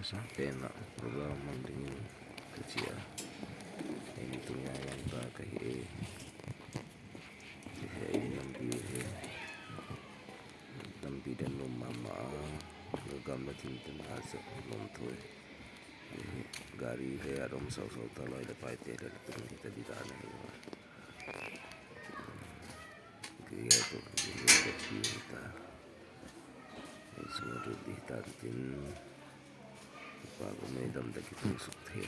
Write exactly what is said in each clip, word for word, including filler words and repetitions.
Sa pen ah program mang dingin ka chia. Ei ni tung a lam ta ka hi e. Hi he ei lampi hi. Lampi dan nuam ma ma a. Ka gam la thim ten ha sa nuam thui. Hi gari he a rom sau sau ta loi le paite le tung hi ta di dan ahi. Kei a tu hi ka thi hi ta. Ei sung a tu di ta tin. Pa ko mei dam da ki tung suk thei.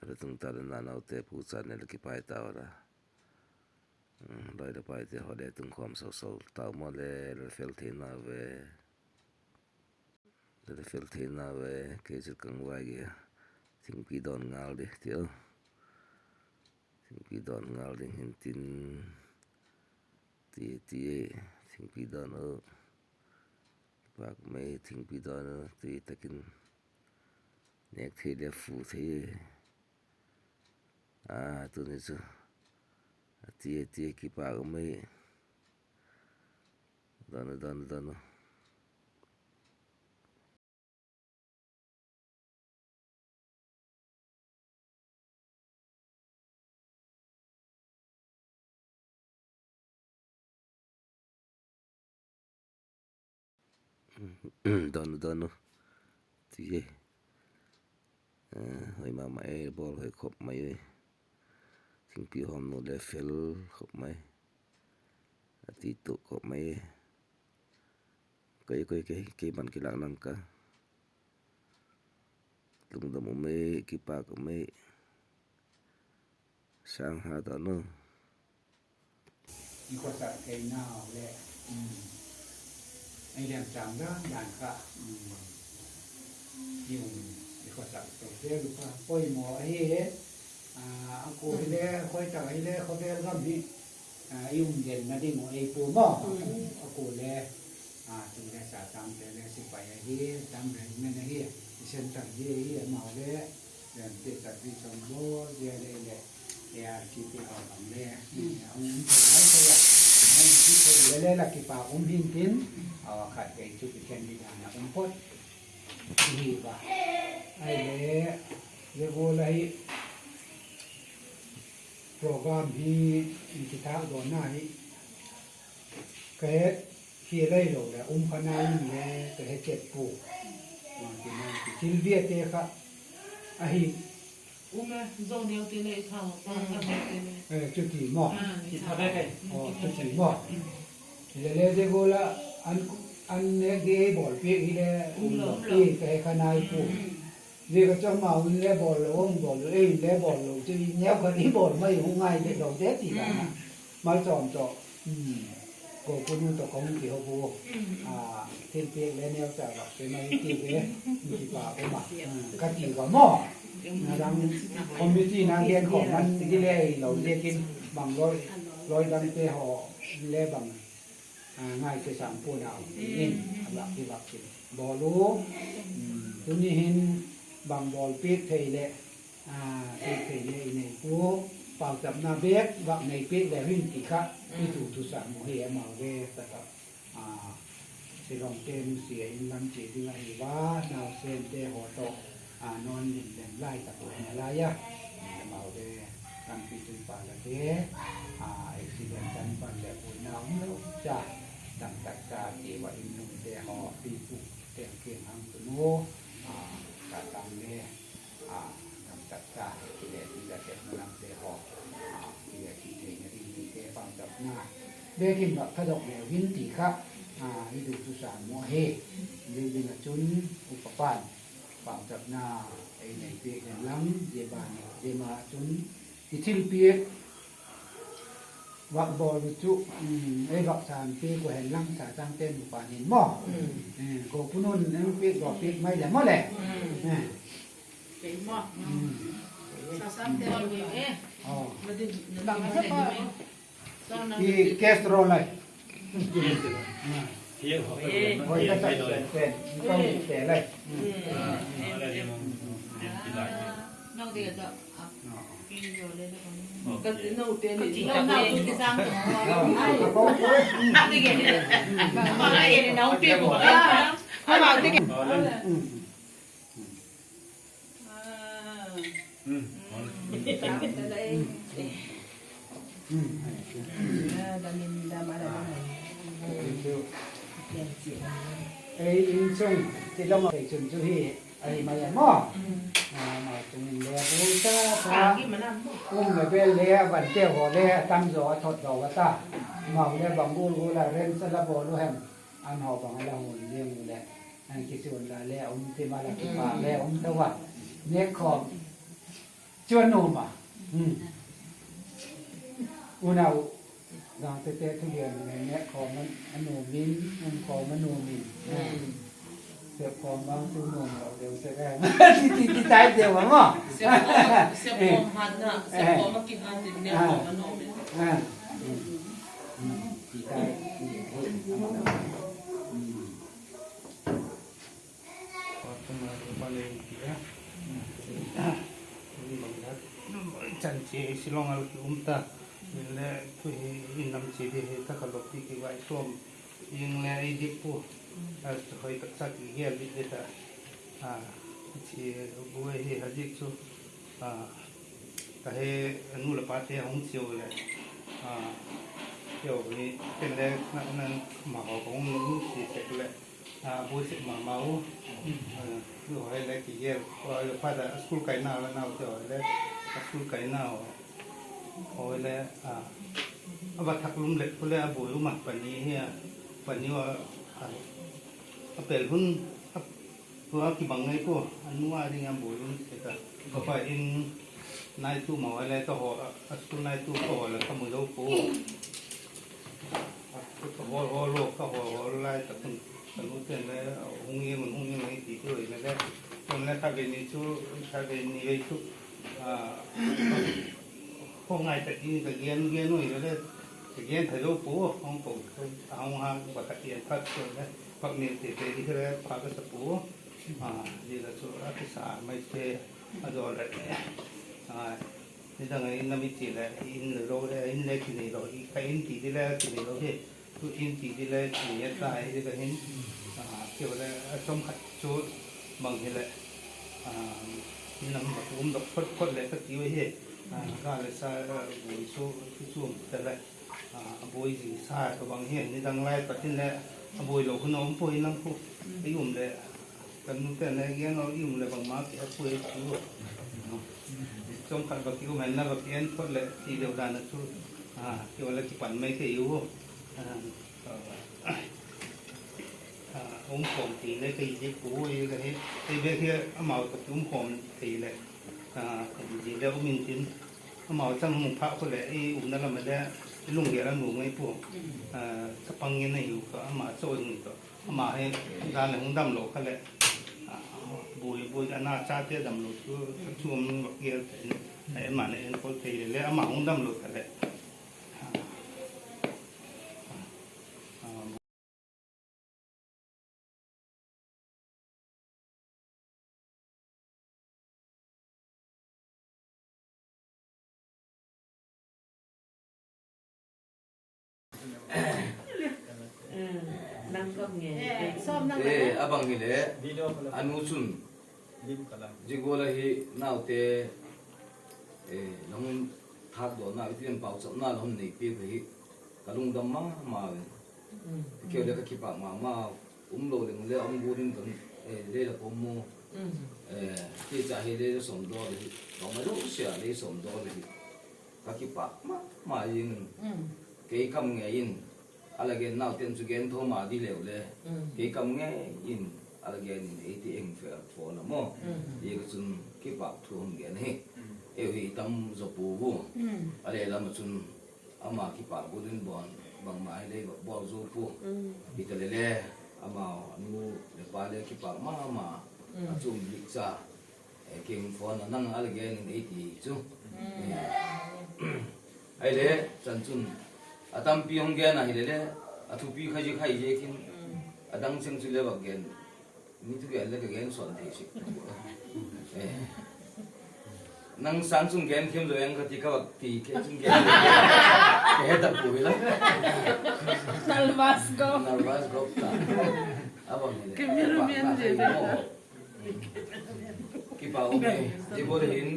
Ada tung ta le na nau te pu cha ne la ki pai ta ora. Loi le paite haw le tung khawm sau sau tau maw le, la fel thei na ve. La fel thei na ve, kei chu kang vai ge. Thingpi dawn ngal di, ti a. Thingpi dawn ngal ding hin tin. Ti, ti, thingpi dawn u. Pak mei thingpi dawn u, ti takin. Nêk thei le fu thei. A, tuni chu. A ti, a ti, kipak um ei. Dawn u, dawn u, dawn u. Dawn u, dawn u. Ti e. Hoi ma ma e, bawl hoi khop mai e. Thingpi hawm nu le fel khop mai. A ti tu khop mai e. Kei, kei, kei, kei ban kilâk nang ka. Lungdam um ei, kipak um ei. Sâng ha ta nu. I khawsak theinau le, ei lem chang dan dan kha, i um, i khawsak to te lu kha poimaw ahi. A, a kua hile, khoi tak hile, khawvel gam hi, a, i um denna ding uh ei pua maw. A kua le, a, tu le sa tangte le sipai ahi, tam regiment ahi, i center hi ahi, amau le, Jan ti tak ti chawm bawr zia le le, A R T P haw bang le, a um thei lai thei a, a um thei le le la kipak um hintin, a khat vei chu kikhen ding dan a um phot. Hi va. Ahile, zia gual ahi, program hi, i kithâk dawnna hi, ka he, hi lai lo le, um kha nai in le, ka he chet pua. Ti na, ti thil viate kha, ahi. Um e, zo neu ti le i thau, pa ka neu ti le. Eh, chuti maw. Aw, chuti maw. Hile le zia gual a, an, an nêk di ei bawlpiak hile, um lo ti ka he kha nai pua. Zia ka chu amau in le bawl lo, hung bawl lo, ei in le bawl lo, chu i neu khat i bawl mai hung ngai le lo te ti dan a. Malchawm tawh, Gopunu tawh ka hung kiho pua. Thilpiak le neucha vak pe mai ti ve, kipak um a, ka ti va maw. Dang committee na gen khawm man di le ei lo ziakin bang lawi, lawi dangte haw le bang, a, ngai kisam pua'n au, ti in, a vak, i vak tin bawl u. Tuni hin bang bawlpiak thei leh, a, piak thei le i nei pua, pauchapna bêk vak nei piak le hin ti kha, i tu thusam uh hi amau le ta tawh, a, Shillongte nusia in lam chia ding ahi a, nausente haw tawh, a, nawn lim lem lai tak uh hi nalai a, amau le tampi chu pa la te, a, accident tan pan leh buaina um lo cha, dam tak cha ti va in nungte haw, pi pu te kiang hang tunu, a, ka tam le, a, dam tak cha, ti le ti la te, nungte haw, a, ti le ti theina ding tite pauchapna bêk in vak thadok leu hin ti kha, a, i du thusam uh ahi. Zia ding ah chun upa pa'n pauchapna ei nei piak hen lang, zia ban, zia ma chun i thilpiak vak bawl uh chu, ei vak san piak uh hen lang, sa changte nupa hin maw. Gopunu in ei piak, bawl piak mai le maw le. I case roll lai. Hoi ka chak pen pen, i ka te lai. Ei insung ti lam ah chun chu hi ahi mai a maw. Ama chungin le a bu ta ta. Um le bel le a van te haw le a tam zaw a thot zaw a ta. Mau le bang gul gul a rent a la bawl u hem. An haw bang a la hun ziang u le. An kisun la le a um ti ma la kipak le a um ta va. Nek khawm. Chu a nuam a. Unau dang tete thugen le nek khawm a nuam in, um khawm a nuam in. Sep khawm bang chu nuam lo deu sek em. Ti, ti, ti tai deu a maw. Sep khawm, sep khawm hatna, sep khawm a kihat in nek khawm a nuam in. Ti tai. Chan chi Shillong a la ki um ta. Hinle tu hi in lam chi di hi ta ka lop pi ki vai suam. Ing le i dik pu. A hoi tak chak i gel dik di ta. A, chi bu hi ha dik chu. A, ka he nu le pa te hung chiu le. A, chiu ni ken le na, na ma ho kong nu chi sek le. A, buai sek ma ma u. A, tu hoi le ki gel. Hoi le pa da school kaina la nau te hoi le. School kaina hoi le, a, a va thak lum le pu le a buai u ma pani hi a. Pani u a, a, a pel hun, a, tu a kibang ngai pu. A nu a ding a buai u se ta. Ka pa in nai tu ma hoi le ka hol, a, a school nai tu ka hol le ka mu zo pu. Ka hol hol lo, ka hol hol lai tak un, ka nu ten le, hung ing un, hung ing un ti tu le le, ken le kha ve ni chu, kha ve ni ve chu, a, kha ngai tak in ka gen, gen ui le le, ka gen thei lo pu, hung ko, hung ha, ka ka tian phat chu le, pak ni te te di le, pha ka sa pu, a, di la chu, a kisa mai te, a do le, a, Nidang a in lam i ti le, in le lo le, in le kinei lo, i ka in ti di le kinei lo hi. Tu in ti di le kinei a ta hi di ka hin. A, keu le, a chom khat chu bang hi le. A, in lam ma um dok phot phot le ka ti u hi. A, ka le sa, a, bui chu, chu chu um ta le. A, a bui zing sa ka bang hi. Nidang lai ka tin le, a bui lo hun a um pua in lam pu. I um le, Ka nu te na gen lo i um le bangma ki a pui chu. Chom khat va ki um hen la va ki en phot le ti deu dan a chu. A, ki va le kipan mai thei u. A, a, um khawm ti le ka i dik pu i ka hi. Ei bek hi amau tawh ki um khawm thei le. A, ka i dik le um in tin. Amau chang hung phak khu le i umna lam le i lunggel a nuam ngai pu. A, chapang ngen a hiu ka ama chawi hung to. Ama hi dan le hung damlo kha le, a, bui, bui, a na chate damlo chu, chu um vak gel te, a, ama le en kol te le, ama hung damlo kha le. A, a, Eh, a bang hile, a nu chun, zia gual a hi naute, eh, la hun thâkdawna, i ti lem pauchapna la hun nei piak hi, ka lungdam ma ma in. Keu le ka kipak ma ma, um lo leng le um gual in ka, eh, lei la pom mu. Eh, ti cha hi lei la sawm daw le hi, ka mai lo sia lei sawm daw le hi. Ka kipak ma ma in. Kei kam ngei in, a la gen nauten chu gen tho ma di leu le. Kei kam ngei in, a la gen in ei ti eng fe phone a maw. Zia ka chun kipak thu hung gen hi. Eu hi tam zaw pua u. A le lam a chun ama kipak gual in bawn, bangma hi lei bawl zo pua. Hita le le, ama nu le pa le kipak ma ma, a chum lik cha. Eh, kei hung phone a nang a la gen in ei ti chu. Eh, ahile, chan chun, a tampi hung gen ahile le, a thupi kha zia kha hi ziakin, a dang cheng chu le vak gen, mi thugen le ka gen sawn thei sek. Eh. Nang sâng chun gen thiam zaw eng ka ti ka vak ti kei chun gen ka he ta pu hi la. Nervous gop ta. A bang hileh, kipak um e. Zia gual hin,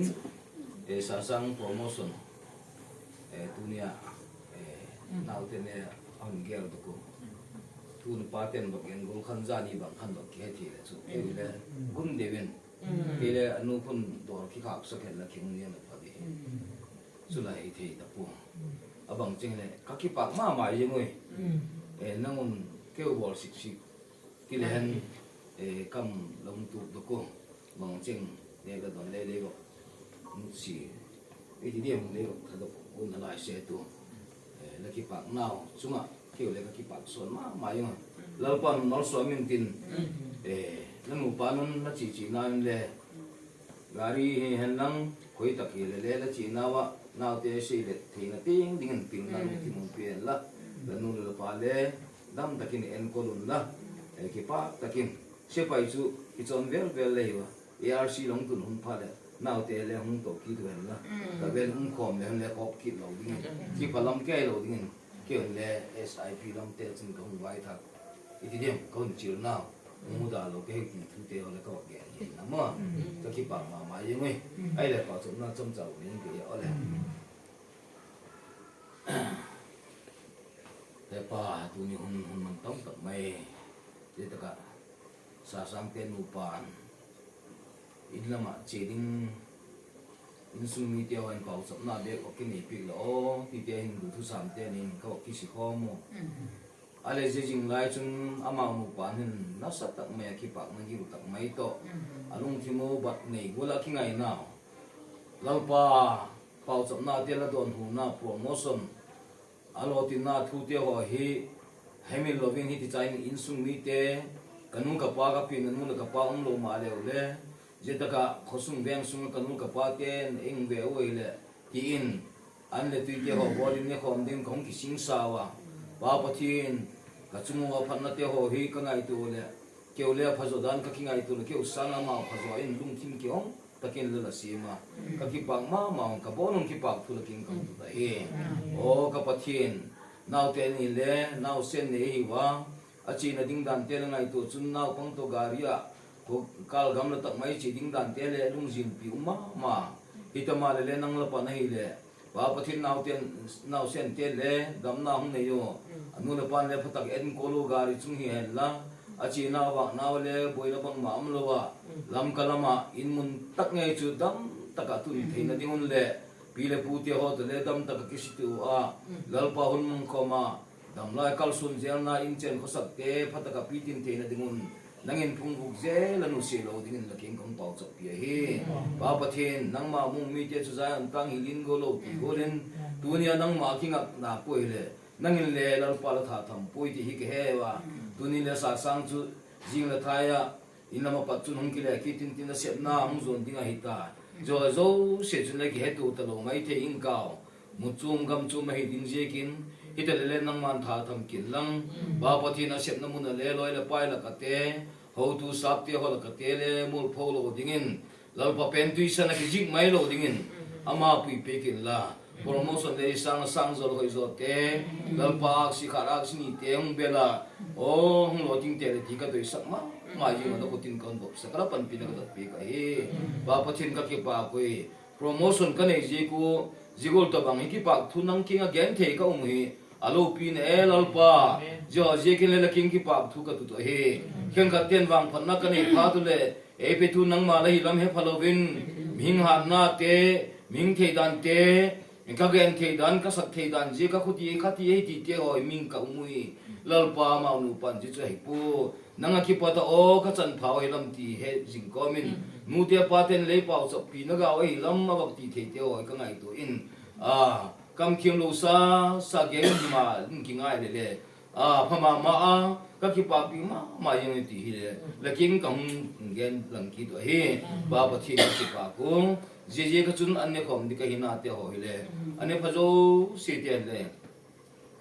Sasâng promotion, tuni a naute ne a hun gel dok u. Tuni pate'n vak gen gual khan zani bang khan vak kihe thei leh chu, kei le hun deu in, kei le a nu khun dawr kikhâksak hen la kihung niam a pha di hi. Chu la hi thei ta pua. A bang cheng leh ka kipâk ma ma zing ui. Nang un keu bawl sik sik ti le hen, kam la hung tuak dok u. Bang cheng, nêk la don le le vak, nusia, i ti diam le vak thadok un a lai se tu. La kipâknau chung ah keu le ka kipâk sawn ma ma zing a. Lalpa'n malsawm intin, la nupa nun la chia chiana in le gari hi hen lang, khoi tak hile le la chianau ah naute sei le theina tiang dingin pilna lungthim hun pia hen la, la nu le la pa le dam tak in enkol unla, kipâk tak in. Sepai chu kichawn vel vel le hiu a, ARC la hung tun hun phat leh naute le hung to kit u hen la, ka vel um khawm le hun le khawk kit lo dingin, kipha lam kei lo dingin, kei un le SIP lamte chun ka hung vaithak, i ti diam, ka hun chialnau, hung muda lo ka hi ti thute haw le ka vak gen hi na maw. Ka kipâk ma ma zing ui. Ahileh pauchapna chomcha nei ing ka hi a le. He Pa, tuni hun hun mang tam tak mai, zia tak ah Sasângte nupa'n in lam ah chia ding, insung mite haw in pauchapna bêk vak kinei piak la aw, tite hin du thusâmte nin ka vak kisikhawm u. A leh zia zing lai chun amau nupa'n hin nasa tak mai a kipâkna gil tak mai tawh, a lungthim u bat nei gual ah kingainau, Lalpa, pauchapnate la dawnhuna promotion, a lawtinna thute haw hi hemil lo in, hiti chai in insung mite, ka nu ka pa ka pian a, nu leh ka pa um lo maleu le, zia tak ah khawsung veng sung ah ka nu ka pate'n ei ve u ahileh, ti in, an leh tuite haw bawl in ne khawm ding ka hung kisingsa ua. Pa Pathian, ka chung ua phatnate haw hi ka ngaitua leh, keu le a phazaw dan ka kingaitua leh, keu sâng amau phazaw in lungthim kihong tak in la la siam a, ka kipâk ma ma ung, ka bawn ung, kipâk thu la kiang ka hung tut ahi. Aw ka Pathian, naute ni le nausen nei ahi ua, a chiana ding dante la ngaitua chun naupang tawh gari ah, kâl gamla tak mai chia ding dante le lungzinpi um ma ma. Hita maleh le nang la pan ahileh, Pa Pathian, nausen, nausente le damna hung nei u. A nu leh pa'n le pha tak enkol u, gari chung hi hen la, a chianau vâknau le buaina bangma um lo ah, Lamka lam ah in mun tak ngei chu dam tak ah tun theina ding un leh, pi leh pute haw tawh le dam tak ah kisitu a, Lalpa, hun mang khawm a, damlai kalsuan zelna in chen khawsakte pha tak ah pitin theina ding un, nang in phungvuk zel a nusia lo dingin la kiang ka hung pauchappi ahi. Pa Pathian, nangma mu mite chu Zion tâng hi ling gual lo ti gual in, tuni a nangma kingakna pua hileh, nang in le Lalpa la tha tham puai ti hi ka he ua. Tuni le Sasâng chu zing le thai ah, in lam ah pat chun hung kile kit intin, nasepna hung zuan ding ahi ta. Zia zosia chun le kihetua talo mai thei ing kau. Mu chuam gam chuam ahi ding ziakin, hitaleh le nangma'n tha tham kin lang, Pa Pathian, a sepna mun ah le lawi leh pai lak ate, hotu sapte haw lak ate le mualpho lo dingin, Lalpa, pen tuisan ah kizik mai lo dingin, ama pui piak inla, promotion le i sâng a sâng zaw, hoi zawte, Lalpa, âksi khat âksi nite hung bel a, aw hung lawtingte le ti ka doisak ma ma ziang a, la khut in ka hun vopsak a, la panpina ka dot piak ahi. Pa Pathian, ka kipâk ui. Promotion ka nei ziak u, zia gual tawhbang hi kipâk thu nang kiang ah gen thei ka um hi, a lopina e Lalpa. Zia ziakin le la kiang kipâk thu ka tut ahi. Khenkhatte'n vangphatna ka nei phat uleh, ei petu nangma la hi lam he phalo in, mihing hatnate, mihing theidante, ka gen thei dan, ka sak thei dan ziak a khuti, khati ei tite haw hi ming ka um ui. Lalpa, amau nupa'n zia chu ahi pua, nang ah kipat a aw ka chanphau ahi lam ti he zing kawm in, nute pate'n lei pauchappina gau ahi lam a vak ti theite haw hi ka ngaitua in, a, kam thiamlo sa sa gen ma in kingai leh le, a, pha ma ma a, ka kipâkpi ma ma ziang i ti hileh, la kiang ka hung gen lang kit u ahi. Pa Pathian, ka kipâk u. Zia ziak a chun an ne khawm ding ka hinate haw hile, a ne pha zosiate le,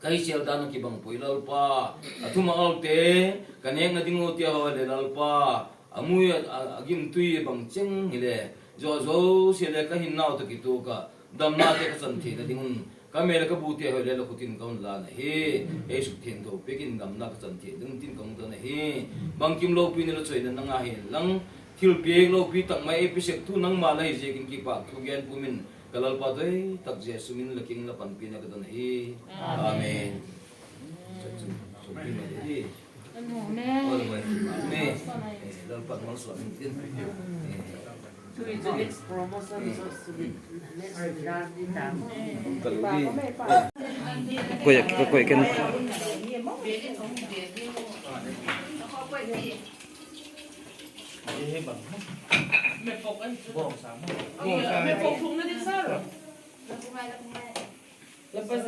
ka hisel dan a kibang puai Lalpa. A thumal te, ka nêkna ding ute haw le Lalpa, a mui a, a gimtui bang cheng hile, Zo zosia le ka hinnau tawh kituak ah damnate ka chan theina ding un, ka mêl leh ka bute haw le la khut in ka hun lan ahi. Ei sukthiangtho piak in damna ka chan thei ding un tin ka hung don ahi. Bangkim lopi ni la chawidan nang a hi'n lang, thilpiak lopi tak mai ei pe sek thu nangma la hi ziakin kipak thu gen pum in, ka Lalpa doi tak Jesu min la kiang la panpina ka don ahi. Amen. Amen. Amen. Lalpa'n malsawm in tin. Koi, koi ken.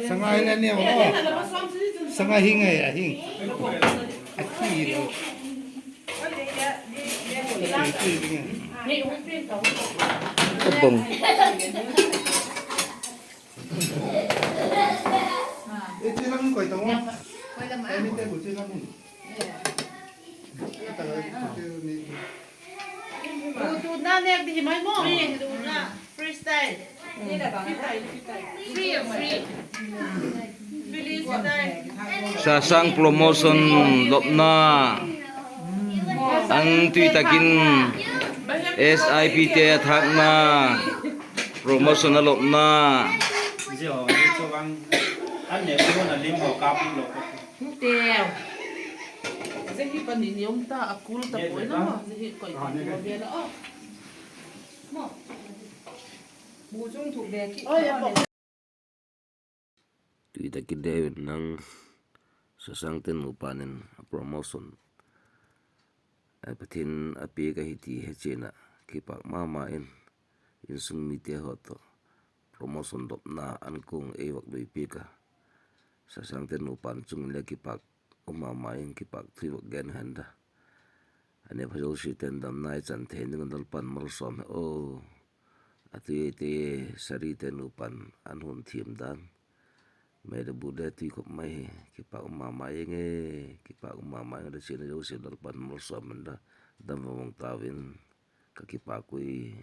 Sangai la ne o. Sangai hi ngai a hi. A thi lo. Ka bang. E, chi lam koi ta o. Koi lam a. E, mi te bu chi lam. Tutna nek di hi mai maw? Freestyle. Free, free. Sasang promotion lopna. Ang tui takin S I P te a thâkna. Promotion a lopna. Zia haw, zia chu vang, an ne chu na lim haw kap lo. Teu. Zia hi pani ni um ta, a kul ta poi na maw, zia hi koi ta poi ve la o. Maw. Bu chung thuk ve ki. Oi, a pok. Tui tak in David nang Sasangte nupa'n in a promotion, a Pathian a piak ahi ti he chian ah kipak ma ma in, insung mite haw tawh promotion lopna an kuang ei vak lui piak a, Sasangte nupa'n chung in le kipak um ma ma in kipak thu i vak gen hen da. A nep haw zosiate'n damna i chan thei ding un Lalpa'n malsawm hen aw. A tui eite Sarite nupa'n an hun thiam dan, mêl le bu le tui khop mai hi, kipak um ma ma ing e, kipak um ma ma ing e, la chiana zosia Lalpa'n malsawm hen da, dam vang vang tau in, ka kipak ui.